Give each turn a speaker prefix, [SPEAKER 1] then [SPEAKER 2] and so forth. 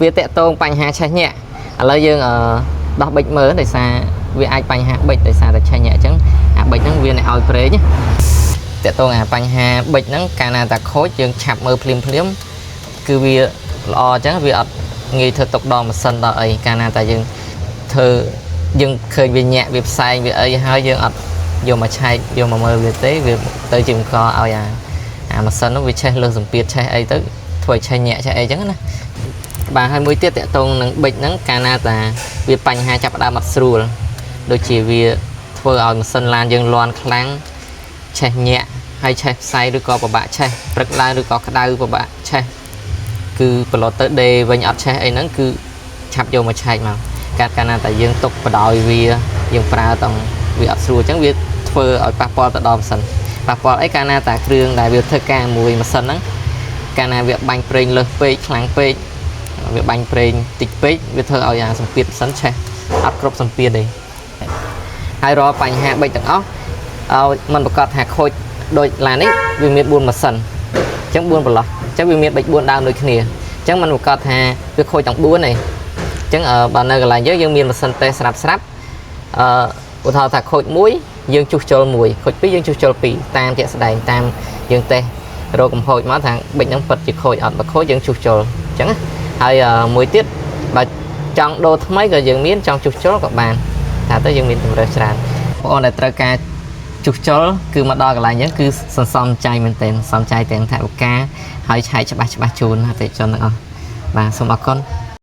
[SPEAKER 1] វាតាក់ទងបញ្ហាឆេះញាក់ឥឡូវយើងអឺដោះប៊ិចមើលដោយសារវាអាចបញ្ហាប៊ិចដោយសារតែឆេះញាក់អញ្ចឹងអាប៊ិចហ្នឹងវាអ្នកឲ្យប្រេងណាតាក់ទងអាបញ្ហាប៊ិចហ្នឹងកាលណាតាខូចយើងឆាប់មើលភ្លាមភ្លាមគឺវាល្អអញ្ចឹងវាអត់ងាយធ្វើទុកដល់ម៉ាស៊ីនដល់អីកាលណាតាយើងធ្វើយើងឃើញវាញាក់វាផ្សែងវាអីហើយយើងអត់យកមកឆែកយកមកមើលវាទេវាទៅជាបង្កឲ្យអាម៉ាស៊ីនហ្នឹងវាឆេះលើសសម្ពាធឆេះអីទៅធ្វើឲ្យឆេះញាក់ឆេះអីអញ្ចឹងណា បាទហើយមួយទៀតតកតងនឹងប៊ិចហ្នឹងកាលណាតាវាបញ្ហាចាប់ផ្ដើមអត់ស្រួលដូចជាវាធ្វើឲ្យម៉ាស៊ីនឡានយើងលាន់ខ្លាំងឆេះញាក់ហើយឆេះផ្សែងឬក៏ពិបាកឆេះព្រឹកឡើងឬក៏ក្តៅពិបាកឆេះគឺប្រឡត់ទៅដេវិញអត់ឆេះអីហ្នឹងគឺឆាប់យកមកឆែកមកកាលកាលណាតាយើងទុកបដោយវាយើងប្រើតង់វាអត់ស្រួលអញ្ចឹងវាធ្វើឲ្យប៉ះពាល់ទៅដល់ម៉ាស៊ីនប៉ះពាល់អីកាលណាតាគ្រឿងដែលវាធ្វើការមួយម៉ាស៊ីនហ្នឹងកាលណាវាបាញ់ប្រេងលើសពេកខ្លាំងពេក វាបាញ់ប្រេងតិចពេកវាធ្វើឲ្យអាសម្ពាធម៉ាស៊ីនឆេះអត់គ្រប់សម្ពាធទេហើយរាល់បញ្ហាបិចទាំងអស់ឲ្យมันប្រកាសថាខូចដូចឡាននេះវាមាន4ម៉ាស៊ីនអញ្ចឹង4ប្រឡោះអញ្ចឹងវាមានបិច4ដើមដូចគ្នាអញ្ចឹងมันប្រកាសថាវាខូចទាំង4ទេអញ្ចឹងបើនៅកន្លែងយើងយើងមានម៉ាស៊ីនតេស្រាប់ស្រាប់អឺឧទាហរណ៍ថាខូចមួយយើងជួសជុលមួយខូចពីរយើងជួសជុលពីរតាមជាក់ស្ដែងតាមយើងតេស្តរកកំហូចមកថាបិចហ្នឹងពិតជាខូចអត់បើខូចយើងជួសជុលអញ្ចឹងណា ហើយមួយទៀតបើចង់ដូរថ្មីក៏យើងមានចង់ជួសជុលក៏បានថាទៅយើងមានជម្រើសច្រើនបងប្អូនដែលត្រូវការជួសជុលគឺមកដល់កន្លែងយើងគឺសន្សំចៃមែនទែនសន្សំចៃទាំងថវិកាហើយឆែកច្បាស់ច្បាស់ជូនអតិថិជនទាំងអស់បាទសូមអរគុណ។